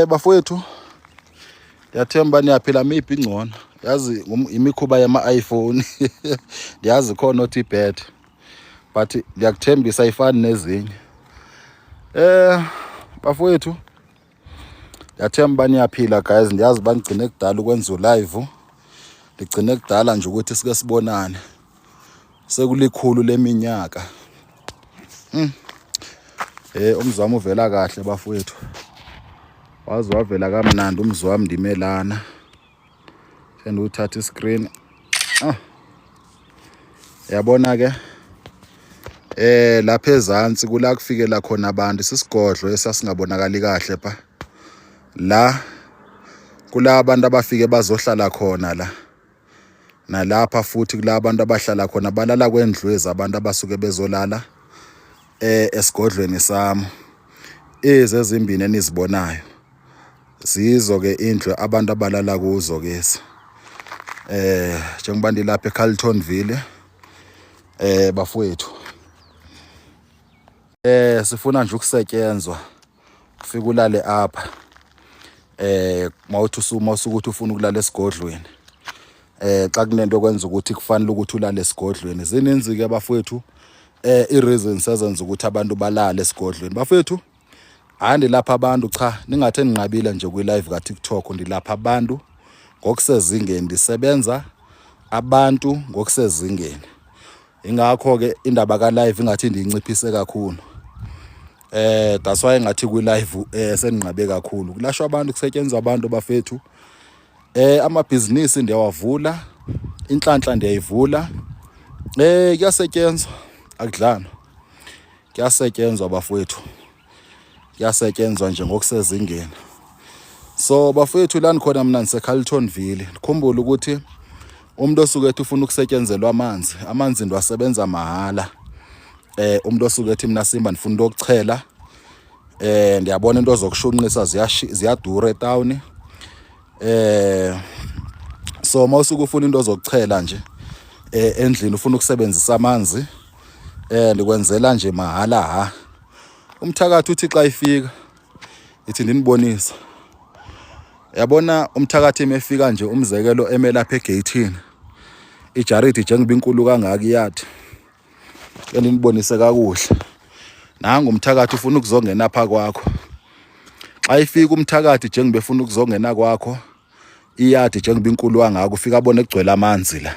Bafowethu, ndiyathemba niyaphila. Maybe ingcono, yazi, imikhuba yama-iPhone. Ndiyazi khona othi bad, but ndiyakuthembisa ayifani nezinye. Bafowethu, ndiyathemba niyaphila guys. Ndiyazi uba ndigcine kudala ukwenza u-live, ndigcine kudala nje ukuthi sike sibonane, sekulikhulu leminyaka. Umzi wami uvela kahle bafowethu, waze wavela kamnandi umzi wami. Ndimelana sendiwuthatha i-screen. Ah, yabona ke, lapha ezantsi kula kufikela khona abantu, sisigodlo esasingabonakali kahle pha. La kula abantu abafike bazohlala khona la, nalapha futhi kula abantu abahlala khona, balala kwendlu abantu abasuke bezolala esigodlweni sami. Ezi ezimbini enizibonayo zizo ke indlu abantu abalala kuzo ke. Njengoba ndilapha eCarltonville bafowethu, sifuna nje ukusetyenzwa, ufike ulale apha. Mawuthi usuma usukuthi ufuna ukulala esigodlweni, xa kunento kwenza ukuthi kufanele ukuthi ulale esigodlweni, zininzi ke bafowethu i-reasons ezenza ukuthi abantu balale esigodlweni bafowethu. Hayi, ndilapha abantu, cha, ningathi ndinqabile nje kwi-live ka-TikTok. Ndilapha abantu ngokusezingeni, ndisebenza abantu ngokusezingeni, ingakho ke indaba ka-live ingathi ndiyinciphise kakhulu. That's why ngathi kwi-live sendinqabe kakhulu. Kulashwa abantu, kusetyenzwa abantu bafethu. Amabhizinisi ndiyawavula, inhlanhla ndiyayivula. Kuyasetyenzwa, akudlalwa, kuyasetyenzwa bafowethu, kuyasetyenzwa nje ngokusezingeni. So bafowethu, la ndikhona mna ndiseCarltonville. Ndikhumbule ukuthi umuntu osuke ethi ufuna ukusetyenzelwa amanzi, amanzi ndiwasebenza mahala. Umuntu osuke ethi mina Simba ndifuna into yokuchela, ndiyabona into zokushunqisa ziyadura etawuni. So mawusuke ufuna into zokuchela nje endlini, ufuna ukusebenzisa amanzi, ndikwenzela nje mahala. Ha, umthakathi uthi xa ifika ithi ndinibonise. Yabona umthakathi emefika nje, umzekelo, emelapha egeyithini, ijaridi njengoba inkulu kangaka, iyathi endinibonise kakuhle. Nangu umthakathi ufuna ukuzongena apha kwakho. Xa ifika umthakathi njengoba efuna ukuzongena kwakho, iyadi njengoba inkulu kangaka, ufika abone kugcwele amanzi la,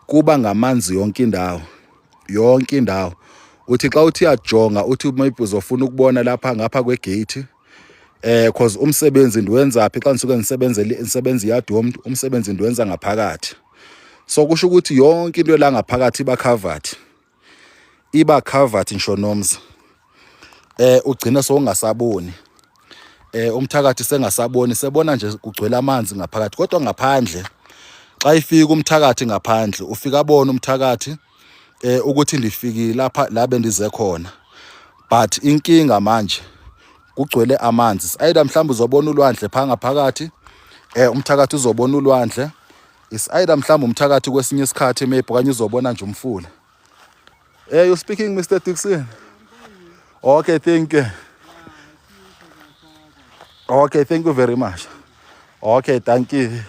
kuba ngamanzi yonke indawo, yonke indawo. Uthi xa uthi uyajonga, uthi maybe uzofuna ukubona lapha ngapha kwegate, cause umsebenzi ndiwenza phi? Xa ndisuke ndisebenzele, ndisebenza iyadi yomntu, umsebenzi ndiwenza ngaphakathi. So kusho ukuthi yonke into la ngaphakathi iba covered, iba covered ngisho nomzi. Ugcina sowungasaboni, umthakathi sengasaboni, sebona nje kugcwele amanzi ngaphakathi. Kodwa ngaphandle, xa ifika umthakathi ngaphandle, ufika abone umthakathi ukuthi ndifikile lapha la bendize khona, but inkinga manje kugcwele amanzi. Either mhlawumbe uzobona ulwandle pha ngaphakathi, umthakathi uzobona ulwandle. Is either mhlawumbe umthakathi kwesinye isikhathi maybe okanye uzobona nje umfula. You speaking, Mr Dixon? Okay, thank you. Okay, thank you very much. Okay, thank you.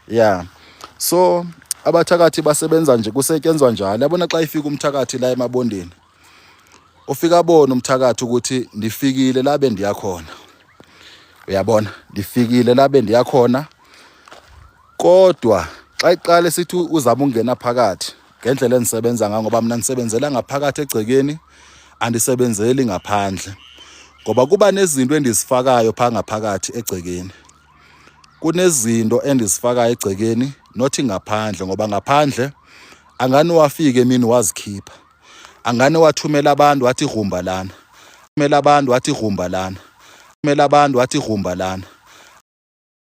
Yeah, so abathakathi basebenza nje, kusetyenzwa njalo. Yabona xa ifika umthakathi la emabondeni, ufika abone umthakathi ukuthi ndifikile la bendiya khona. Uyabona, ndifikile la bendiya khona. Kodwa xa iqala sithi uzama ukungena phakathi ngendlela endisebenza ngayo, ngoba mina ndisebenzela ngaphakathi egcekeni, andisebenzeli ngaphandle, ngoba kuba nezinto endizifakayo phaa ngaphakathi egcekeni. Kunezinto endizifakayo egcekeni, nothi ngaphandle, ngoba ngaphandle angani wafika emini wazikhipha, angane wathumela abantu wathi grumba lana, thumela abantu wathi grumba lana, thumela abantu wathi grumba lana.